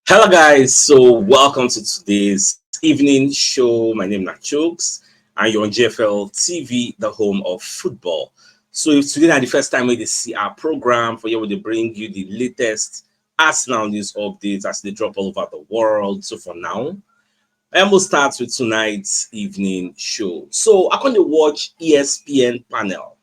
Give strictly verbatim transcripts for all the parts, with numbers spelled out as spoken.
Hello, guys. So, welcome to today's evening show. My name is Chooks, and you're on G F L T V, the home of football. So, if today is the first time we dey see our program, for here we dey bring you the latest Arsenal news updates as they drop all over the world. So, for now, and we'll start with tonight's evening show. So, I can watch E S P N panel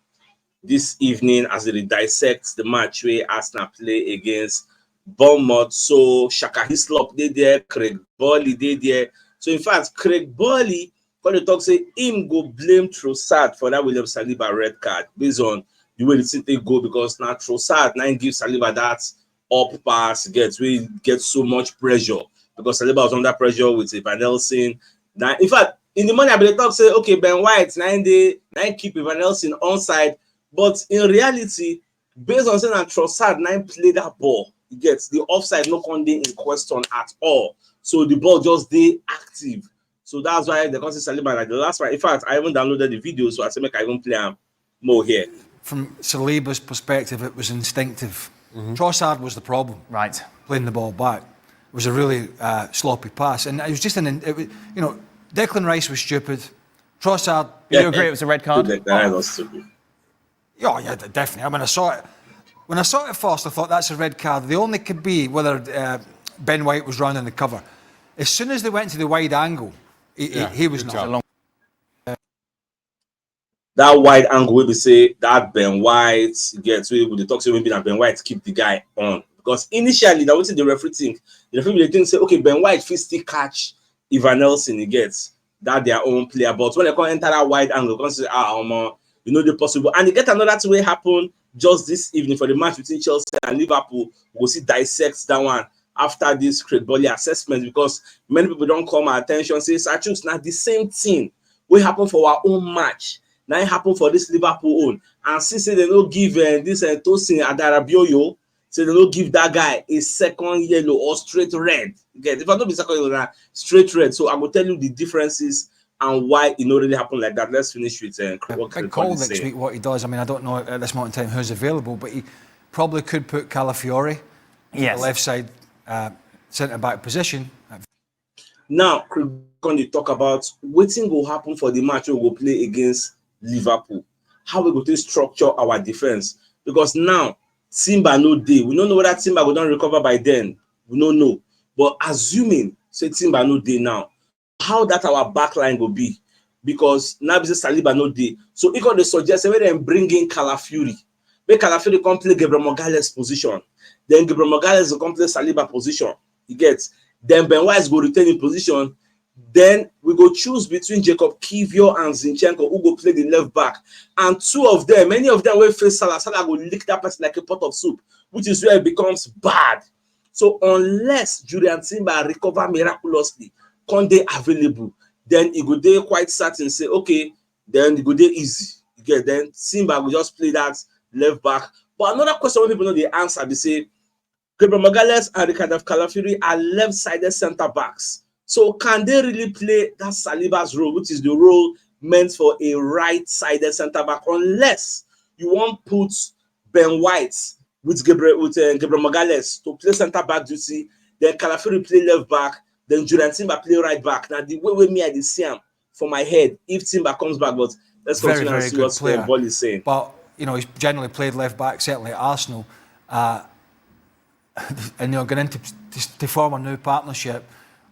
this evening as they dissect the match where Arsenal play against Bournemouth. So Xhaka Hislop dey there, Craig Burley dey there. So in fact, Craig Burley come dey talk say him go blame Trossard for that William Saliba red card based on the way the thing take go, because now Trossard now give Saliba that up pass, get wey get so much pressure because Saliba was under pressure with Evanilson. Now, in fact, in the morning, I been dey talk say, okay, Ben White, now they now keep Evanilson onside, but in reality, based on saying that Trossard now play that ball, you get the offside no come dey in question at all. So the ball just dey active. So that's why they come say Saliba like the last one. In fact, I even downloaded the video, so I say make I even play am more here. From Saliba's perspective, it was instinctive. Trossard was the problem. Right. Playing the ball back. It was a really uh, sloppy pass, and it was just an. It was, you know, Declan Rice was stupid. Trossard. You agree it was a red card? The guy was stupid. Yeah, yeah, de- definitely. I mean, I saw it when I saw it first. I thought that's a red card. The only could be whether uh, Ben White was running the cover. As soon as they went to the wide angle, he, he- Yeah, he was good not. job. That wide angle wey be say that Ben White gets, wey we dey talk say maybe na Ben White keep the guy on, because initially na wetin the referee think. The referee dey think say, okay, Ben White fit still catch Evanilson, he gets that their own player, but when they come enter that wide angle, come say, ah, omo, you know, dey possible. And e get another thing wey happen just this evening for the match between Chelsea and Liverpool. We go see dissect that one after this Craig Burley assessment, because many people don call my attention say, Sir Chooks, na the same thing wey happen for our own match na it happen for this Liverpool own, and see say they no give uh, this uh, Tosin Adarabioyo, say they no give that guy a second yellow or straight red. Get, if I no be second yellow, na straight red. So I go tell you the differences and why it no really happen like that. Let's finish with uh, what Big Craig call Burley next say. Week. What he does, I mean, I don't know at this moment in time who's available, but he probably could put Calafiori, Yes. the left side uh, centre back position. Now, Craig come dey talk about wetin go happen for the match we go play against Liverpool. How we go take structure our defense, because now Timber no dey. We no know whether Timber go don recover by then. We no know. But assuming say Timber no dey now, how that our back line go be? Because now be say Saliba no dey. So he come dey suggest say make dem bring in Calafiori. Make Calafiori come play Gabriel Magalhaes position. Then Gabriel Magalhaes go come play Saliba position. You get? Then Ben White go retain in position. Then we go choose between Jacob Kivior and Zinchenko, who go play the left back. And two of them, any of them wey face Salah, Salah go lick that person like a pot of soup, which is where it becomes bad. So unless Jurrien Timber recover miraculously, come dey available, then e go dey quite certain say, okay, then e go dey easy. You get? Then Timber go just play that left back. But another question wey people no dey answer be say, Gabriel Magalhaes and Ricardo Calafiori are left-sided centre backs. So can they really play that Saliba's role, which is the role meant for a right-sided centre back, unless you wan put Ben White with Gabriel with uh, Gabriel Magalhaes to play centre back duty, then Calafiori play left back, then Jurrien Timber play right back. Now the way wey me I dey see am for my head, if Timber comes back, but let's Very, continue and very see good what player. Burley saying. But you know, he's generally played left back, certainly at Arsenal. Uh, and you know, going into to, to form a new partnership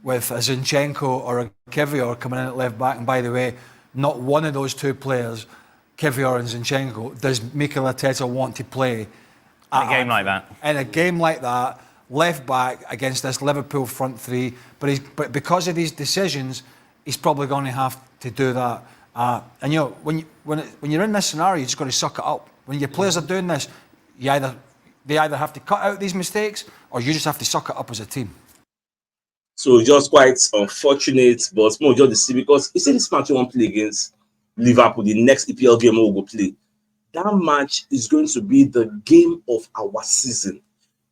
with a Zinchenko or a Kivior coming in at left back. And by the way, not one of those two players, Kivior and Zinchenko, does Mikel Arteta want to play In a game like that. In a game like that, left back against this Liverpool front three. But he's but because of these decisions, he's probably going to have to do that. Uh, and you know, when you, when it, when you're in this scenario, you just got to suck it up. When your players are doing this, you either they either have to cut out these mistakes or you just have to suck it up as a team. So just quite unfortunate, but more just to see, because you see this match you want to play against Liverpool, the next E P L game we go play. That match is going to be the game of our season,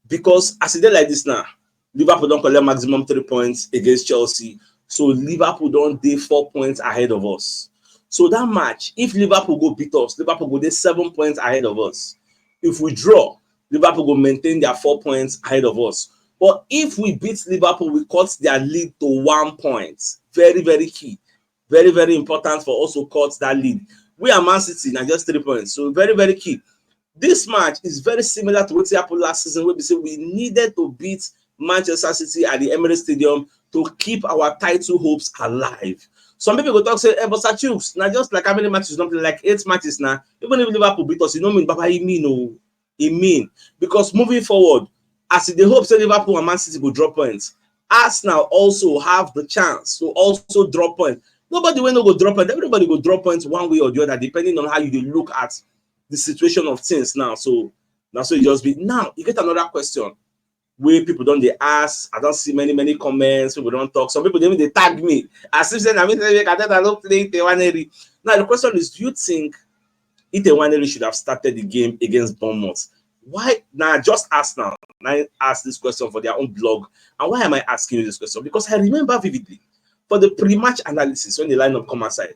because as e dey like this now, Liverpool don collect maximum three points against Chelsea, so Liverpool don dey four points ahead of us. So that match, if Liverpool go beat us, Liverpool go dey seven points ahead of us. If we draw, Liverpool go maintain their four points ahead of us. But if we beat Liverpool, we cut their lead to one point. Very, very key. Very, very important for us to cut that lead. We are Man City, now just three points. So very, very key. This match is very similar to what happened last season, where we say we needed to beat Manchester City at the Emirates Stadium to keep our title hopes alive. Some people go talk say, "Hey, but Sir Chooks, now just like how many matches don't play, like eight matches now. Even if Liverpool beat us, you know mean, Baba, you mean, oh, you mean." Because moving forward, as they hope say Liverpool and Man City go drop points, Arsenal also have the chance to also drop points. Nobody will not go drop points. Everybody go drop points one way or the other, depending on how you look at the situation of things now. So now, so it just be now. You get another question where people don't they ask. I don't see many many comments. People don't talk. Some people they even they tag me. As if saying, "I mean, I don't play Itewaneri." Now the question is, do you think Itewaneri should have started the game against Bournemouth? Why now? Just ask now. Now ask this question for their own blog. And why am I asking you this question? Because I remember vividly for the pre-match analysis when the lineup come outside.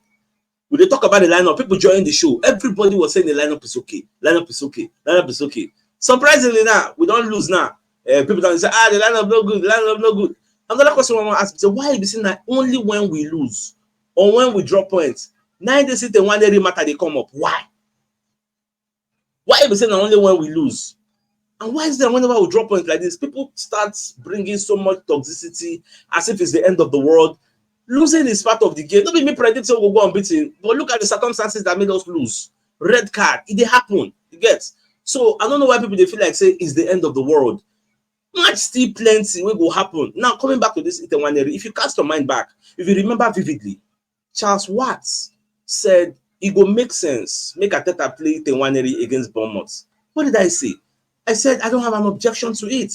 We they talk about the lineup. People join the show. Everybody was saying the lineup is okay. Lineup is okay. Lineup is okay. Surprisingly now, we don't lose now. Uh, people don't say, "Ah, the lineup no good. The lineup no good." Another question I want to ask is, why be saying that only when we lose or when we drop points, now they say the one they matter they come up? Why? Why be saying that only when we lose? And why is that whenever we drop points like this, people start bringing so much toxicity as if it's the end of the world? Losing is part of the game. Don't be me predict say we go go unbeaten, but look at the circumstances that made us lose. Red card, it dey happen. You get? So I don't know why people they feel like say it's the end of the world. Match still plenty will go happen. Now coming back to this Itewaneri, if you cast your mind back, if you remember vividly, Charles Watts said it go make sense make Arteta play Itewaneri against Bournemouth. What did I say? I said I don't have an objection to it.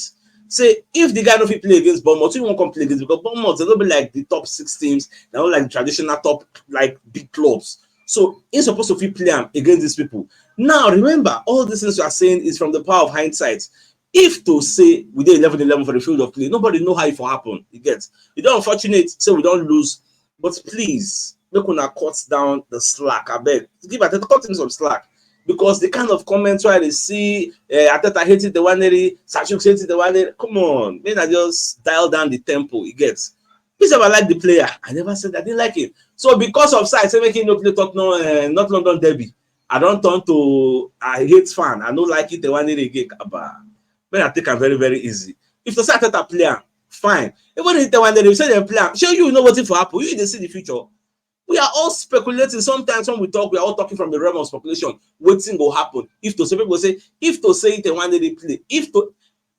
Say if the guy no fit play against Bournemouth, he won't come play against, because Bournemouth, they don't be like the top six teams. They're not like traditional top, like, big clubs. So he's supposed to fit play am against these people. Now remember, all these things you are saying is from the power of hindsight. If to say we did eleven eleven for the field of play, nobody know how it for happen. You get? It don't unfortunate say we don't lose, but please make una cut down the slack. I beg, give Arteta, cut him some slack, because the kind of comments where they see uh, Arteta hated the one area, Sir Chooks hated the one area. Come on, man, I just dial down the tempo. It gets. He said I like the player. I never said I didn't like him. So because of size, say making no play Tottenham, uh, not London derby. I don't turn to I hate fan. I don't like it the one area again. Kaba. When I take am very very easy. If the Arteta play am, fine. Even if the one they say they play am, show you know what if happen. You dey see the future. We are all speculating. Sometimes when we talk, we are all talking from the realm of speculation. Wetin go happen if to say, people say if to say it the one they play. If to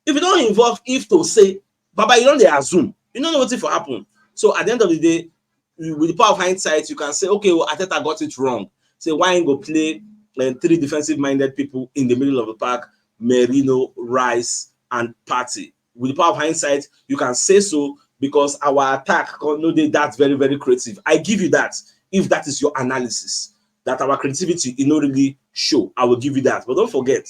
if you don't involve if to say, Baba, you don't dey assume. You don't know what if happen. So at the end of the day, with the power of hindsight, you can say, okay, well, Arteta got it wrong. Say why he go play um, three defensive-minded people in the middle of the park, Merino, Rice, and Partey. With the power of hindsight, you can say so because our attack no dey that very very creative. I give you that if that is your analysis. That our creativity e no really show. I will give you that, but don't forget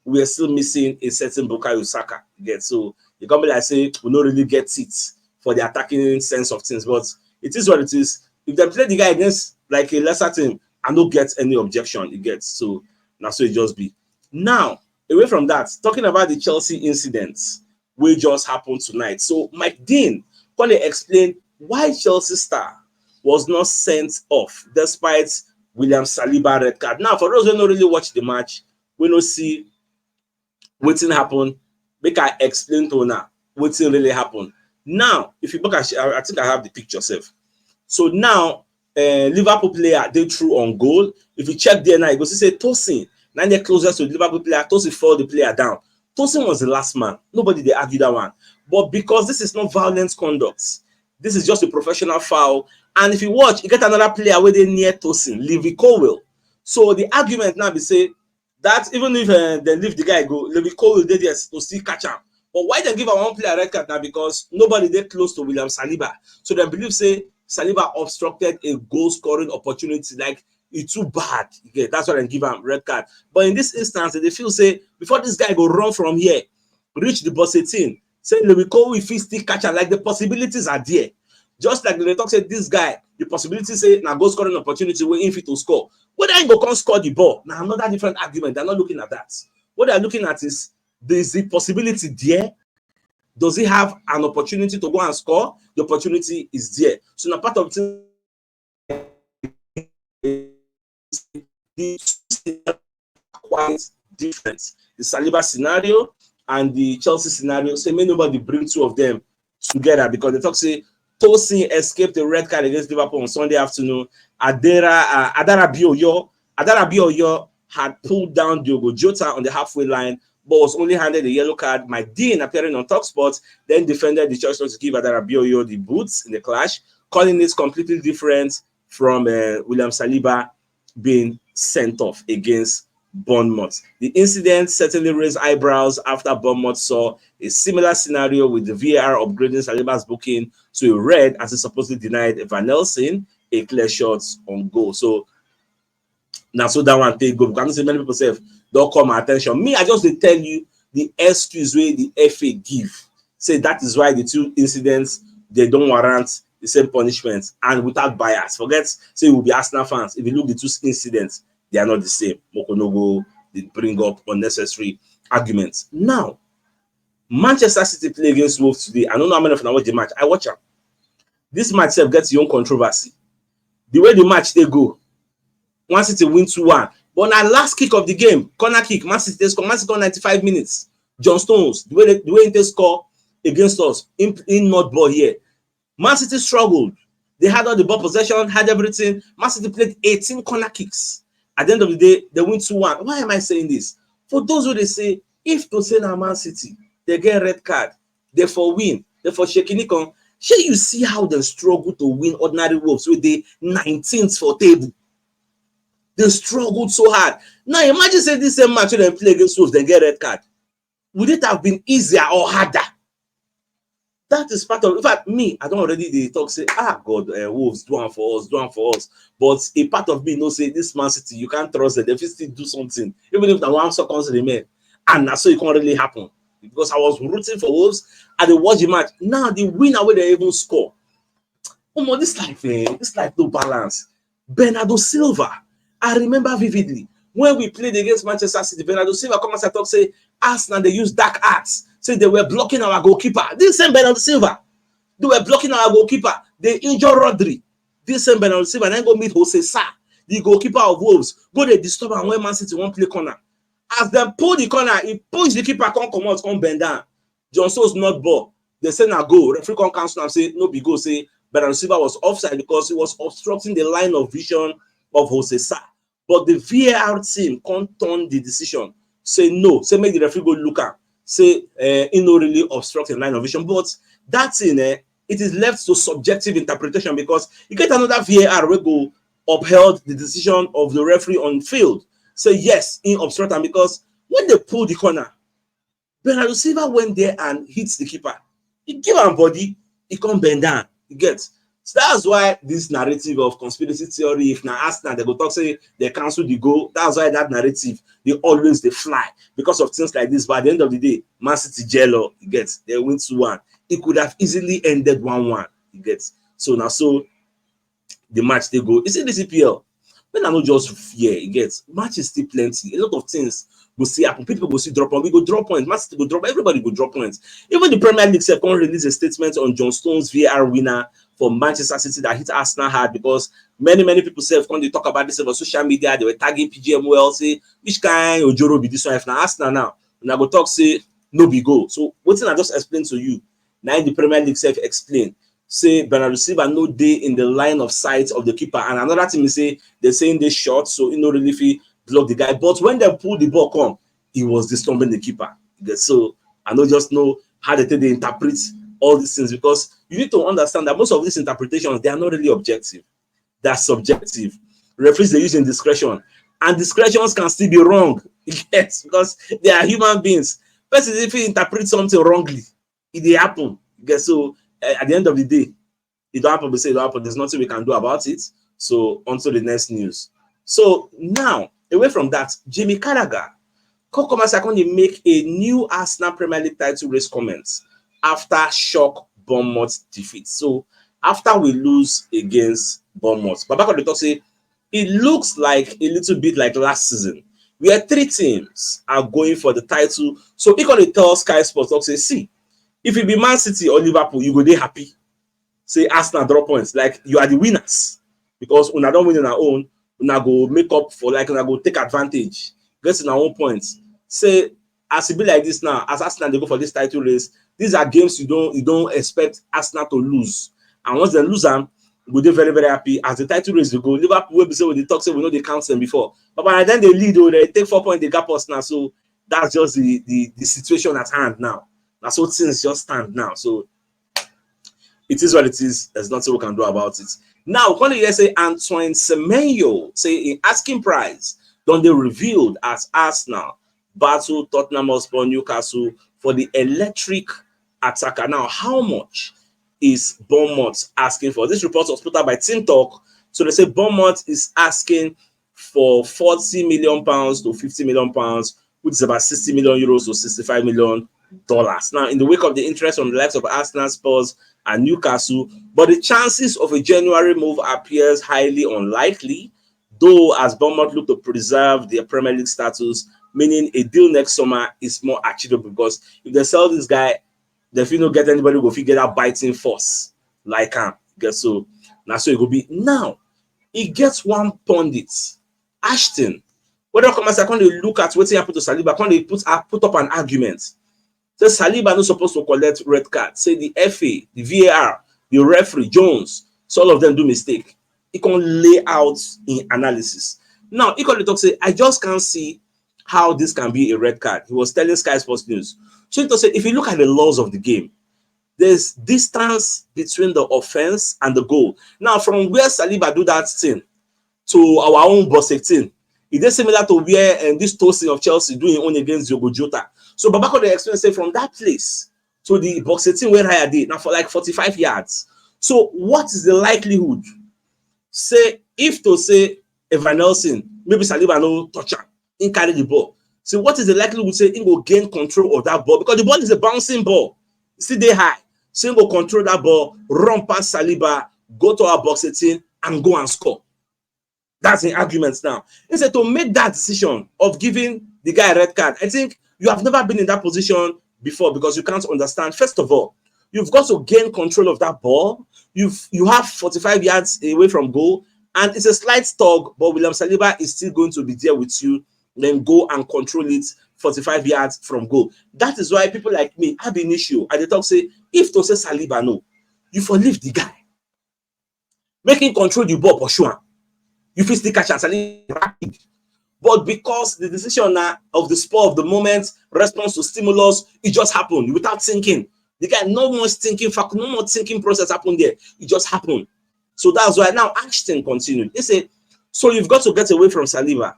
we are still missing a certain Bukayo Saka. You get? So you come be like say we no really get it for the attacking sense of things, but it is what it is. If they play the guy against like a lesser team, I no get any objection. You get? So now so it just be. Now away from that, talking about the Chelsea incidents wey just happened tonight. So Mike Dean come dey explain why Chelsea star was not sent off despite William Saliba red card. Now, for those who no really watch the match, we no see wetin happen. Make I explain to una wetin really happen. Now, if you look at, I think I have the picture sef. So now, uh, Liverpool player dey through on goal. If you check there now, you go see say Tosin na dey closest to the Liverpool player. Tosin fall the player down. Tosin was the last man. Nobody dey argue that one. But because this is not violent conduct, this is just a professional foul. And if you watch, you get another player where they near Tosin, Levi Colwill. So the argument now be say that even if uh, they leave the guy go, Levi Colwill dey there to still catch him. But why they give our one player red card now? Because nobody dey close to William Saliba. So they believe say Saliba obstructed a goal scoring opportunity. Like, it's too bad. Yeah, that's why they give him red card. But in this instance, they feel say before this guy go run from here, reach the box eighteen, say Levi Colwill fit still catch him. Like, the possibilities are there. Just like they talk say this guy, the possibility say na goal scoring opportunity wey he fit to score. Whether he go come score the ball, now another different argument. They're not looking at that. What they're looking at is, is the possibility there Does he have an opportunity to go and score? The opportunity is there. So na part of the thing, the quite different. The Saliba scenario and the Chelsea scenario, say make nobody bring two of them together, because they talk say Tosin escaped a red card against Liverpool on Sunday afternoon. Adera, uh, Adara Bioyo, Adara Bioyo had pulled down Diogo Jota on the halfway line, but was only handed a yellow card. Mike Dean, appearing on Talksport, then defended the choice not to give Adara Bioyo the boots in the clash, calling it completely different from uh, William Saliba being sent off against Bournemouth. The incident certainly raised eyebrows after Bournemouth saw a similar scenario, with the V A R upgrading Saliba's booking to a red as he supposedly denied Van Nelson a clear shot on goal. So na so that one take go, because I know say many people sef don call my attention. Me, I just dey tell you the excuse wey the F A give. Say that is why the two incidents, they don warrant the same punishment and without bias. Forget say we be Arsenal fans. If you look the two incidents, they are not the same. Make we no go dey bring up unnecessary arguments. Now, Manchester City play against Wolves today. I don't know how many of you watch the match. I watch am. This match sef get its own controversy. The way the match dey go, Man City win two one. But na last kick of the game, corner kick, Man City dey score, Man City score ninety-five minutes. John Stones, the way they, the way he take score against us, in, in not ball here. Man City struggled. They had all the ball possession, had everything. Man City played eighteen corner kicks. At the end of the day, they win two one. Why am I saying this? For those who dey say, if to say na Man City, they get red card, they for win, they for shake nikon. Shey you see how they struggle to win ordinary Wolves wey dey nineteenth for table? They struggled so hard. Now imagine say this same match wey dem play against Wolves, dem get red card. Would it have been easier or harder? That is part of, in fact, me, I don already dey talk say, ah, God, uh, Wolves, do am for us, do am for us. But a part of me know say this Man City, you can't trust them. They fit still do something, even if na one seconds remain. And na so it can't really happen. Because I was rooting for Wolves, I dey watch the match. Now the winner wey they even score. Omo, this life, eh, this life no balance. Bernardo Silva, I remember vividly when we played against Manchester City. Bernardo Silva come outside talk say Arsenal dey use dark arts. Say they were blocking our goalkeeper. This same Bernardo Silva, they were blocking our goalkeeper. They injure Rodri. This same Bernardo Silva then go meet Jose Sa, the goalkeeper of Wolves. Go dey disturb am when Man City wan play corner. As dem pull the corner, he push the keeper, come comot, come bend down. John Stones not ball. They say na goal. Referee come cancel am, say no be goal. Say Bernardo Silva was offside because he was obstructing the line of vision of Jose Sa. But the V A R team can't turn the decision. Say no. Say make the referee go look am. Say uh, he no really obstruct the line of vision. But that thing, eh, it is left to subjective interpretation, because you get another V A R wey go upheld the decision of the referee on field. Say yes, he obstruct am, because when they pull the corner, Bernardo Silva went there and hit the keeper. He give am body, he come bend down. You get? So that's why this narrative of conspiracy theory, if na Arsenal, they go talk say they cancel the goal. That's why that narrative, they always dey fly because of things like this. But at the end of the day, Man City jello, you get? They win two one. It could have easily ended one one, you get? So na so the match dey go. You see this E P L, when I no just fear, you get? Matches still plenty. A lot of things go still happen. People go still drop point. We go drop point. Man City go drop. Everybody go drop points. Even the Premier League sef come release a statement on John Stones V A R winner for Manchester City that hit Arsenal hard, because many, many people sef come dey talk about this on social media. They were tagging P G M well, say, "Which kind Ojoro be this one?" If na Arsenal now, una go talk say no be goal. So wetin I just explain to you, na im the Premier League sef explain. Say Bernardo Silva no dey in the line of sight of the keeper. And another thing is say they say he dey short, so he no really fit block the guy. But when they pull the ball come, he was disturbing the keeper. You get? So I no just know how they take dey interpret all these things, because you need to understand that most of these interpretations, they are not really objective. They are subjective. Referees dey use im discretion, and discretions can still be wrong. Yes, because they are human beings. Person fit interpret something wrongly, e dey happen. You get? So uh, at the end of the day, it don happen. We say it don happen. There's nothing we can do about it. So on to the next news. So now, away from that, Jimmy Carragher come come outside come dey make a new Arsenal Premier League title race comments after shock Bournemouth defeat. So after we lose against Bournemouth, Baba come dey talk say it looks like a little bit like last season, where three teams are going for the title. So he come dey tell Sky Sports, talk say, see, If you be Man City or Liverpool, you go dey happy. Say Arsenal drop points, like you are the winners because una don win una own, una go make up for, like, una go take advantage, get una own points. Say as e be like this now, as Arsenal dey go for this title race, these are games you don't you don't expect Arsenal to lose, and once they lose am, you go dey very very happy. As the title race dey go, Liverpool wey be say we dey talk say we no dey count them before, but by then they lead o, they take four points, they gap us now. So that's just the the the situation at hand now. Na so things just stand now. So it is what it is. There's nothing we can do about it. Now, when you hear say Antoine Semenyo say in asking price don dey revealed as Arsenal battle Tottenham Hotspur Newcastle for the electric attacker. Now, how much is Bournemouth asking for? This report was put out by Team Talk. So they say Bournemouth is asking for forty million pounds to fifty million pounds, which is about sixty million euros to sixty-five million dollars. Now, in the wake of the interest from the likes of Arsenal, Spurs, and Newcastle, but the chances of a January move appears highly unlikely. Though, as Bournemouth look to preserve their Premier League status, meaning a deal next summer is more achievable, because if they sell this guy, they fit no get anybody go fit get that biting force like am. Get so now, so it go be now. He gets one pundit, Ashton. When I come as I come dey look at wetin happen to Saliba, come dey put uh, put up an argument. Say Saliba no supposed to collect red card. Say the F A, the V A R, the referee, Jones, so all of them do mistake. He can lay out in analysis. Now, he can talk say, I just can't see how this can be a red card. He was telling Sky Sports News. So to say, if you look at the laws of the game, there's distance between the offense and the goal. Now, from where Saliba do that thing to our own box eighteen, is it similar to where um, this Tosin of Chelsea doing on against Diogo Jota? So Babako dey explain say from that place to the box eighteen where I did now for like forty-five yards. So what is the likelihood? Say if to say Evan Nelson, maybe Saliba no touch him, he carry the ball. So what is the likelihood say he go gain control of that ball? Because the ball is a bouncing ball. See they high. So he go control that ball, run past Saliba, go to our box eighteen, and go and score. That's the argument now. He said to make that decision of giving the guy a red card, I think you have never been in that position before because you can't understand. First of all, you've got to gain control of that ball. You've you have forty-five yards away from goal, and it's a slight tug, but William Saliba is still going to be there with you. Then go and control it forty-five yards from goal. That is why people like me have an issue. I dey talk say if to say Saliba no, you for leave the guy. Make him control the ball, pursue am. You fit still catch am, Saliba rapid. But because the decision na of the spur of the moment, response to stimulus, it just happened without thinking. The guy, no more thinking fact, no more thinking process happened there. It just happened. So that's why now Ashton continued. He said, so you've got to get away from Saliba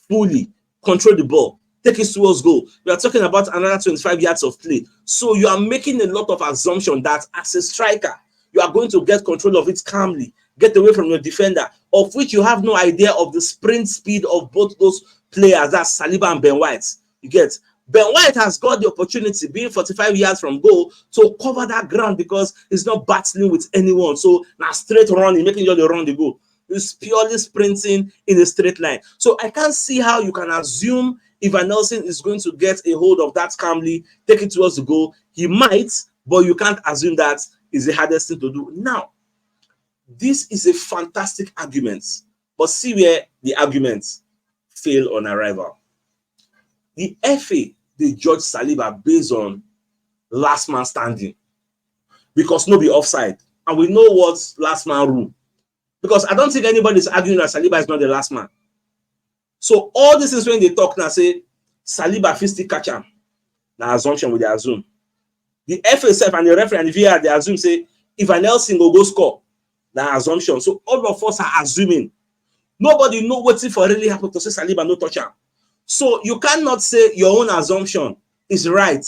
fully, control the ball, take it towards goal. We are talking about another twenty-five yards of play. So you are making a lot of assumption that as a striker, you are going to get control of it calmly, get away from your defender, of which you have no idea of the sprint speed of both those players, that's Saliba and Ben White. You get Ben White has got the opportunity, being forty-five yards from goal, to cover that ground because he's not battling with anyone. So now straight running, making sure they run the goal. It's purely sprinting in a straight line. So I can't see how you can assume Ivan Nelson is going to get a hold of that calmly, take it towards the goal. He might, but you can't assume that is the hardest thing to do. Now, this is a fantastic argument, but see where the argument fail on arrival. The F A dey judge Saliba based on last man standing because no be offside, and we know what last man rule. Because I don't think anybody is arguing that Saliba is not the last man. So all these things when they talk now say Saliba fit still catch am, na assumption we dey assume. The F A sef and the referee and the V A R dey assume say Ivan Nelson go go score, na assumption. So all of us are assuming. Nobody know wetin for really happen to say Saliba no touch am. So you cannot say your own assumption is right.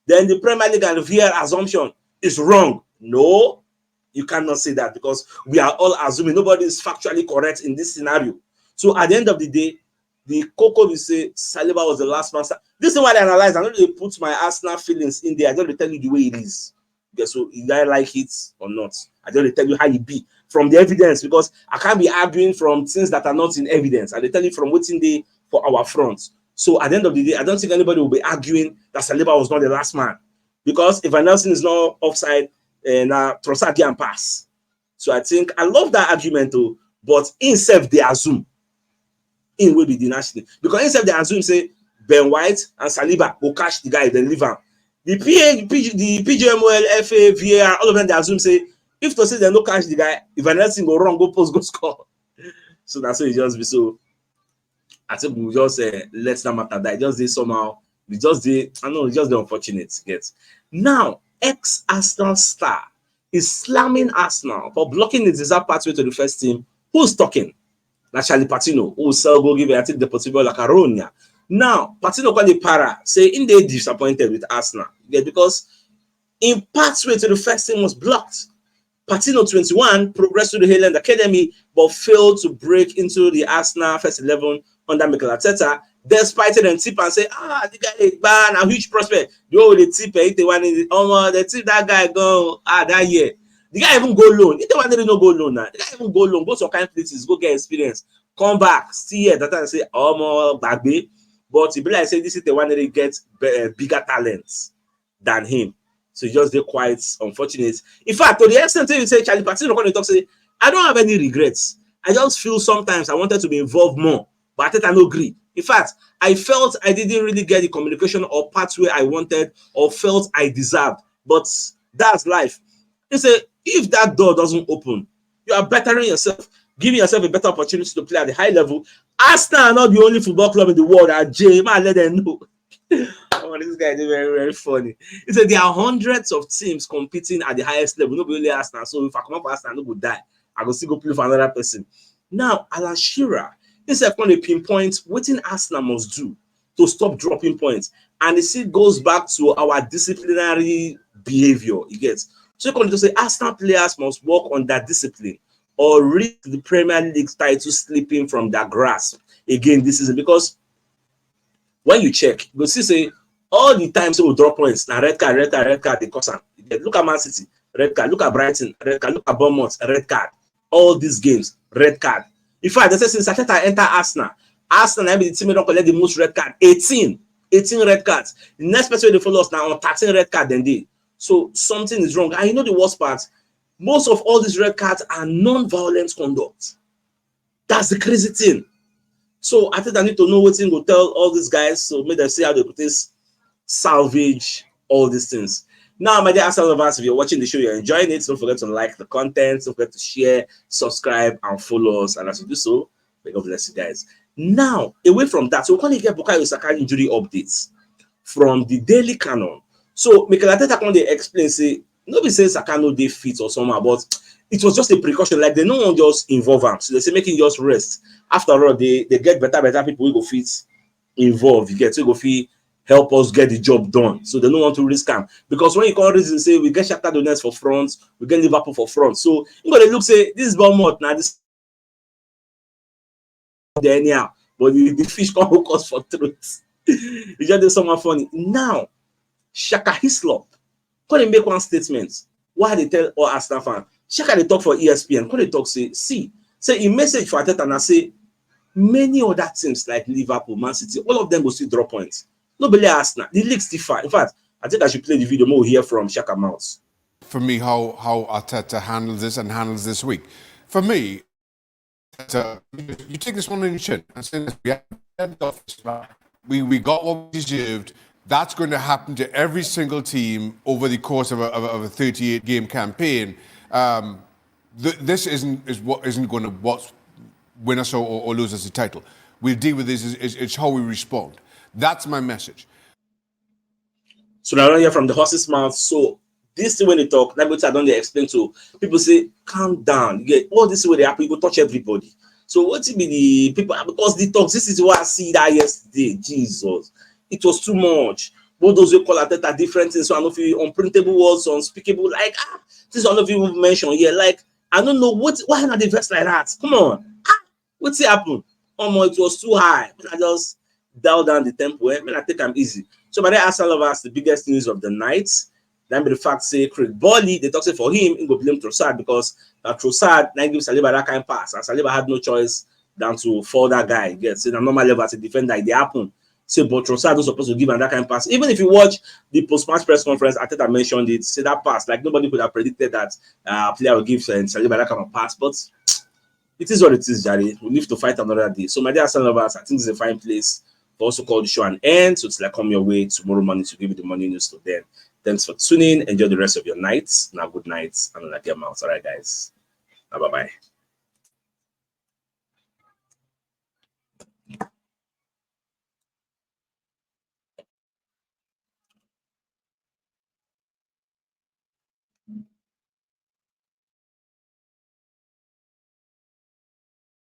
Then the Premier League and the V A R assumption is wrong. No, you cannot say that because we are all assuming nobody is factually correct in this scenario. So at the end of the day, the koko be say Saliba was the last man. This is why I analyze. I no dey put my Arsenal feelings in there. I just dey tell you the way it is. Okay, so either I like it or not, I just dey tell you how e be from the evidence because I can't be arguing from things that are not in evidence. I dey tell you from wetin dey for our front. So at the end of the day, I don't think anybody will be arguing that Saliba was not the last man. because if Nelson is not offside, uh, na Trossard get am pass. So I think I love that argument too, but himself dey assume him will be the national, because himself dey assume say Ben White and Saliba go catch the guy, then leave am. The P A, the P G M O L, F A, V A R, all of them dey assume say if to say dem no catch the guy, if Nelson go run go post go score. So that's how it just be. So I think we just uh, let that matter die. Just dey somehow. We just dey, I know, just dey unfortunate. Get now, ex Arsenal star is slamming Arsenal for blocking the desired pathway to the first team. Who's talking? Na Charlie Patino, who sell go give, I think, Deportivo La Coruña. Now, Patino called the para, say in they disappointed with Arsenal. Yeah, because in pathway to the first team was blocked. Patino, twenty-one, progressed to the Highland Academy but failed to break into the Arsenal first eleven under Mikel Arteta, despite them tip and say, ah, the guy is bad, a huge prospect. The whole the tip, eh, if they want it, um, the tip that guy go ah that year. The guy even go loan. If they want to no go loan now, the guy even go loan, go some kind of places, go get experience, come back, see here that time say, um, Bagbe. But he be like say this is the one that get uh, bigger talents than him. So just dey quite unfortunate. In fact, to the extent you say Charlie Patino come talk say, I don't have any regrets. I just feel sometimes I wanted to be involved more, but I think I no agree. In fact, I felt I didn't really get the communication or pathway I wanted or felt I deserved. But that's life. He said, if that door doesn't open, you are bettering yourself, giving yourself a better opportunity to play at the high level. Arsenal are not the only football club in the world. And Jay, man, let them know. Oh, this guy is very, very funny. He said there are hundreds of teams competing at the highest level. No be only Arsenal. So if I come up for Arsenal, no go die. I go still go play for another person. Now, Alan Shearer, he said, on a pinpoint, what in Arsenal must do to stop dropping points. And it still goes back to our disciplinary behavior. You get so you can just say Arsenal players must work on that discipline or risk the Premier League title slipping from their grasp again this season, because when you check, you go see say all the times we drop points, na red card, red card, red card, they cause am. Look at Man City, red card. Look at Brighton, red card. Look at Bournemouth, red card. All these games, red card. In fact, they say since Arteta enter Arsenal, Arsenal na be the team wey don collect the most red card, eighteen, eighteen red cards. The next person wey dey follow us na on thirteen red card dem dey. So something is wrong. And you know the worst part? Most of all these red cards are non-violent conduct. That's the crazy thing. So I think I need to know what thing go tell all these guys. So make them see how they could this salvage all these things. Now, my dear Arsenal lovers, if you're watching the show, you're enjoying it, don't forget to like the content, don't forget to share, subscribe, and follow us. And as you do so, may God bless you guys. Now, away from that, so we can get Bukayo Saka injury updates from the Daily Canon. So Mikel Arteta come dey explain say no be say Saka no dey fit or somehow, but it was just a precaution. Like they no wan just involve am, so they say make him just rest. After all, they they get better better people wey go fit involve. You get wey go fit help us get the job done. So they no want to risk am, because when you come reason say we get Shakhtar Donetsk for front, we get Liverpool for front. So you go dey look say this Bournemouth na this dey anyhow, but the, the fish come hook us for throat. E just dey somehow funny. Now, Shaka Hislop come dey make one statement. Why I dey tell all Arsenal fans? Shaka dey talk for E S P N. Come dey talk say, see, say im message for Arteta na say many other teams like Liverpool, Man City, all of them go still drop points. No be only Arsenal. The league still far. In fact, I think I should play the video more we hear from Shaka mouth. For me, how how Arteta handles this and handles this week. For me, uh, you take this one on your chin and say, "Listen, we, have, we we got what we deserved." That's going to happen to every single team over the course of a, of a, of a thirty-eight game campaign. Um, th- this isn't is what isn't going to what win us or, or lose us the title. We'll deal with this. It's, it's how we respond. That's my message. So now I don't hear from the horse's mouth. So this thing when they talk, like what I don't dey explain to people say, calm down. You get all this way they happen, you go touch everybody. So what it be the people, because the talks, this is what I see that yesterday. Jesus, it was too much. Both those who call Arteta different things, so I know if you unprintable words, unspeakable, like ah, this I know if you mention here. Like I don't know what why not the verse like that. Come on, ah, what's it happen? Oh my, it was too high. I just dial down the tempo. Eh? When I take them easy. So, but then Arsenal lovers, the biggest news of the night. Then be the fact say Craig Bolly, they talk say for him, he go blame Trossard because uh, Trossard now give Saliba that kind of pass, and Saliba had no choice than to fall that guy. Yes, in a normal level as a defender, it dey happen. say, but Trossard was supposed to give another kind of pass. Even if you watch the post-match press conference, Arteta mentioned it. Say that pass, like, nobody could have predicted that uh, player would give uh, Saliba that kind of pass. But it is what it is, Jare. We live to fight another day. So, my dear Arsenal lovers, I think it's a fine place for us to call the show an end. So, till I come your way tomorrow morning to give you the morning news to them. Thanks for tuning. Enjoy the rest of your night. Now, good night, and I'll get out. All right, guys. Bye bye.